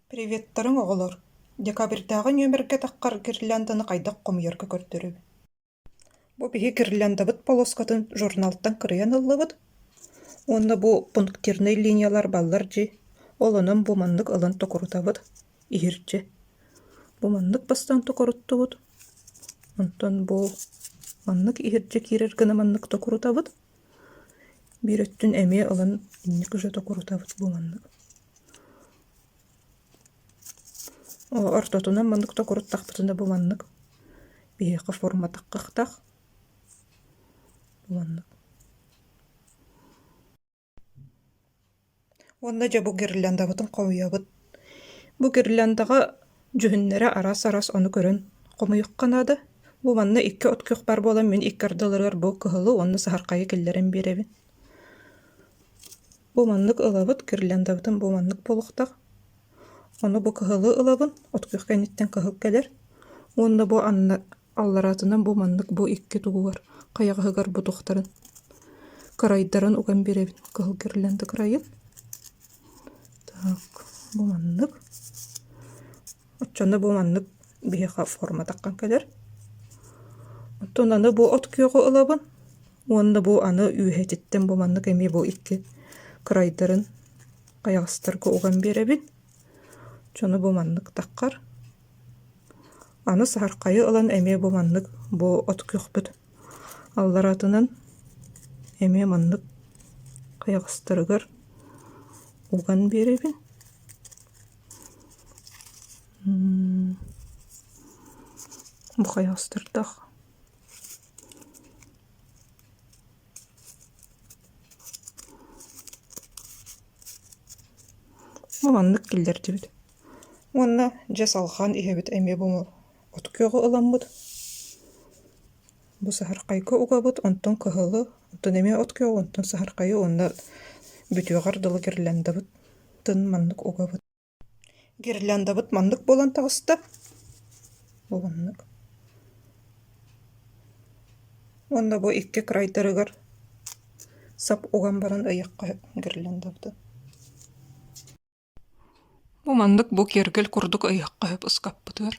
Приветтарыҥ оҕолор, декабрьдааҕы нүөмэргэ таххар гирлянданы хайдах хомуйарга көрдөрөбүн. Бу биһи гирляндабыт полоскатын журналтан кырыйан ыллыбыт уонна бу пунктирнай линиялар баллар дьи, ол онон бу маннык ылан токурутабыт, иһирдьэ. Бу маннык бастаан токуруттубут, онтон бу маннык иһирдьэ киирэр гына маннык токурутабыт, биир өттүн эмиэ ылан инник уже токурутабыт бу маннык. Ортотунан маннык токуруттахпытына бу маннык биһиэхэ форматаххахтах бу маннык. Уонна дьэ бу гирляндабытын хомуйабыт. Бу гирляндаҕа дьүһүннэрэ араас-араас ону көрөн хомуйуохха наада. Бу манна икки от күөх баар буолан мин икки ардыларыгар бу кыһылы уонна саһархайы киллэрэн биэрэбин. Бу маннык ылабыт, гирляндабытын бу маннык буолуохтаах. Ону бу кыһылы ылабын, от күөх кэнниттэн кыһыл кэлэр. Уонна бу анна аллараатынан бу маннык бу икки тугугар хайаҕаһыгар бу туохтарын кырайдарын уган биэрэбин кыһыл гирлянда кырайын. Так, бу маннык. Оччону бу маннык биһиэхэ форма таххан кэлэр. Оттон аны бу от күөҕү ылабын уонна бу аны үөһэтиттэн бу маннык эмиэ бу икки кырайдарын хайаҕастарга уган биэрэбин. Дьону бу маннык таххар. Аны саһархайы ылан эмиэ бу маннык бу от күөхпүт аллараатынан эмиэ маннык хайаҕастарыгар уган биэрэбин. Бу хайаҕастардаах. Бу маннык киллэрдибит. Уонна дьэ салҕаан иһэбит эмиэ бу от күөҕү ыламмыт. Бу саһархайга угабыт, онтон кыһылы, онтон эмиэ от күөҕү, онтон саһархайы уонна бүтүөҕэр дылы гирляндабыт тын маннык угабыт. Гирляндабыт маннык буолан таҕыста. Бу маннык. Уонна бу икки крайдарыгар сап уган баран ыйыахха гирляндабытын. Бу маннык бу киэргэл курдук ыйыахха сөп ыскаппытыгар.